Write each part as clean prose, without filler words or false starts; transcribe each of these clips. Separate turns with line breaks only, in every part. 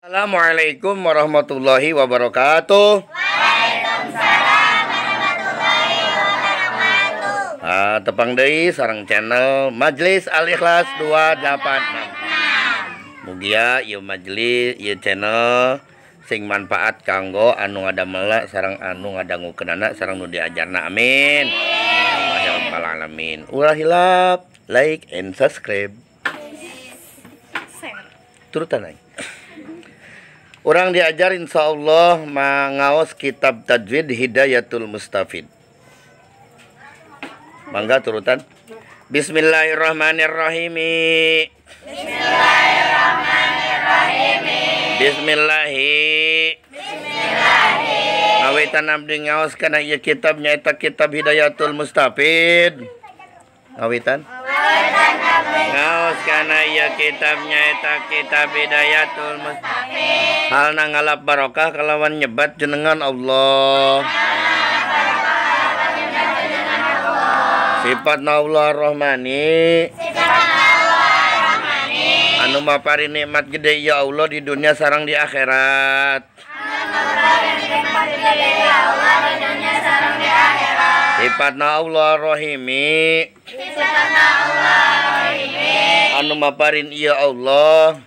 Assalamualaikum warahmatullahi wabarakatuh.
Waalaikumsalam warahmatullahi wabarakatuh.
Ah, tepang deui sareng channel Majelis Al Ikhlas 286. Mugia ieu majelis ieu channel sing manfaat kanggo anu ngadamel sareng anu ngadangukeunana sareng nu diajarna. Amin. Ya rabbal alamin. Ulah hilap like and subscribe. Turutan aja. Orang diajar insyaallah mangaos kitab tajwid Hidayatul Mustafid. Mangga turutan. Bismillahirrahmanirrahim.
Bismillahirrahmanirrahim.
Bismillahi.
Bismillahi.
Ngawitan abdi ngaos kana ieu kitab nyaeta kitab Hidayatul Mustafid. Ngawitan?
Ngawitan abdi
ngaos kana ieu kitab nyaeta kitab Hidayatul Mustafid. Halna ngalap barokah kalawan nyebat jenengan Allah. Sifatna Allah Ar-Rahmani. Anu mapari nikmat gede ya Allah di dunia sareng di akhirat. Sifatna Allah Ar-Rahimi. Anu maparin ya Allah.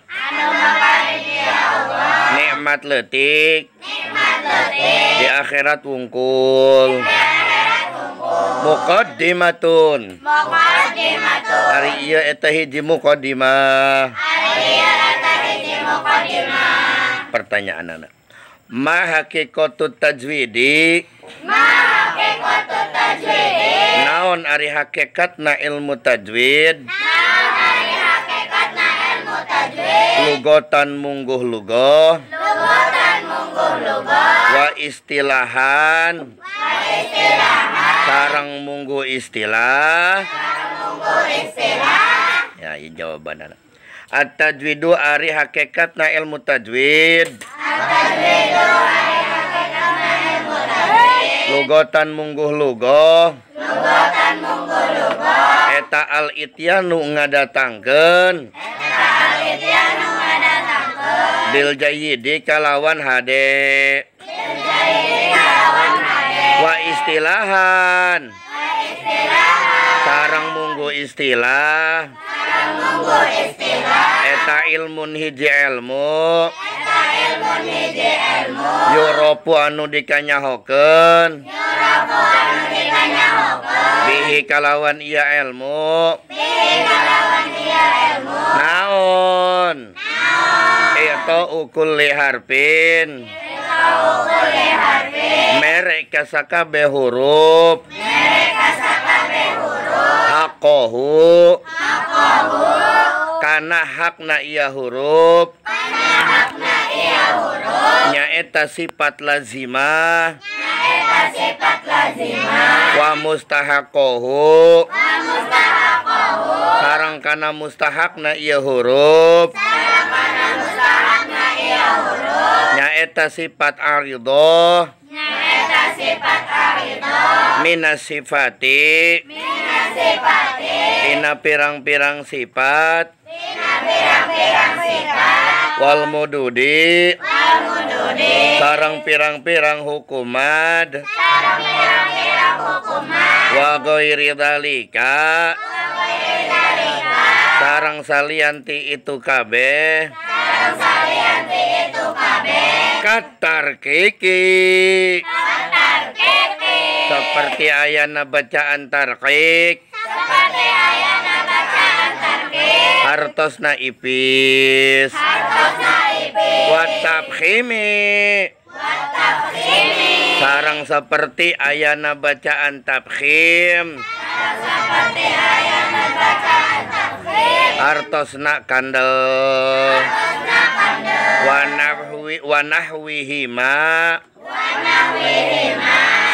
Nikmat leutik di akhirat wungkul. Muqaddimatun. Ari ieu eta hiji muqaddimah. Pertanyaanana. Ma haqiqatut tajwidi? Naon ari hakikatna ilmu tajwid? Lugotan mungguh lugoh. Wa istilahan. Sarang mungguh istilah. Ya, ini jawaban anak. At-tajwidu ari hakikatna ilmu tajwid. Lugotan mungguh lugoh. Eta al-ityanu ngadatangkeun. Bil jayyidi kalawan hade. Wa istilahan. Sareng munggu istilah. Eta ilmun hiji ilmu. Yuropu anu dikanyahokeun. Bihi kalawan iya ilmu. Naon? I'ta'u kulli harfin. Merek kasakabe huruf. Haqqahu. Kana hakna iya huruf. Nyaeta sifat lazimah. Wa mustahaqahu. Sareng kana mustahakna iya huruf. Nyaeta sifat aridho. Minas sifati. Tina pirang-pirang sifat. Wal mududi. Sareng pirang-pirang hukumad. Wa ghairi dzalika. Sareng salianti itu kabeh. Katarkiki. Seperti ayana bacaan tarkik. Hartosna ipis. Wa tafkhimi. Sareng seperti ayana bacaan tafkhim. Hartosna kandel. Wa nahwihima.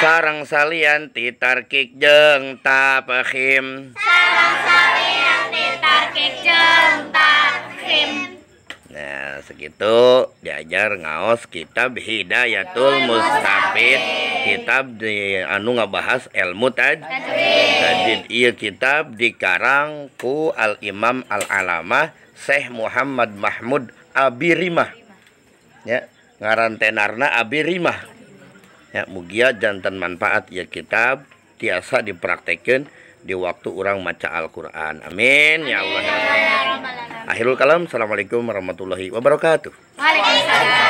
Sareng salianti tarkik jeung tafkhim. Nah, segitu diajar ngaos kitab Hidayatul Mustafid, kitab di anu ngabahas ilmu tajwid. Ieu kitab dikarang ku Al Imam Al Alamah Syekh Muhammad Mahmud Abirimah. Ya, ngaran tenarna Abi Rimah. Ya, mugia janten manfaat ya kitab tiasa dipraktekeun di waktu urang maca Al-Qur'an. Amin ya Allah ya Rabbal. Akhirul kalam, assalamualaikum warahmatullahi wabarakatuh.
Waalaikumsalam.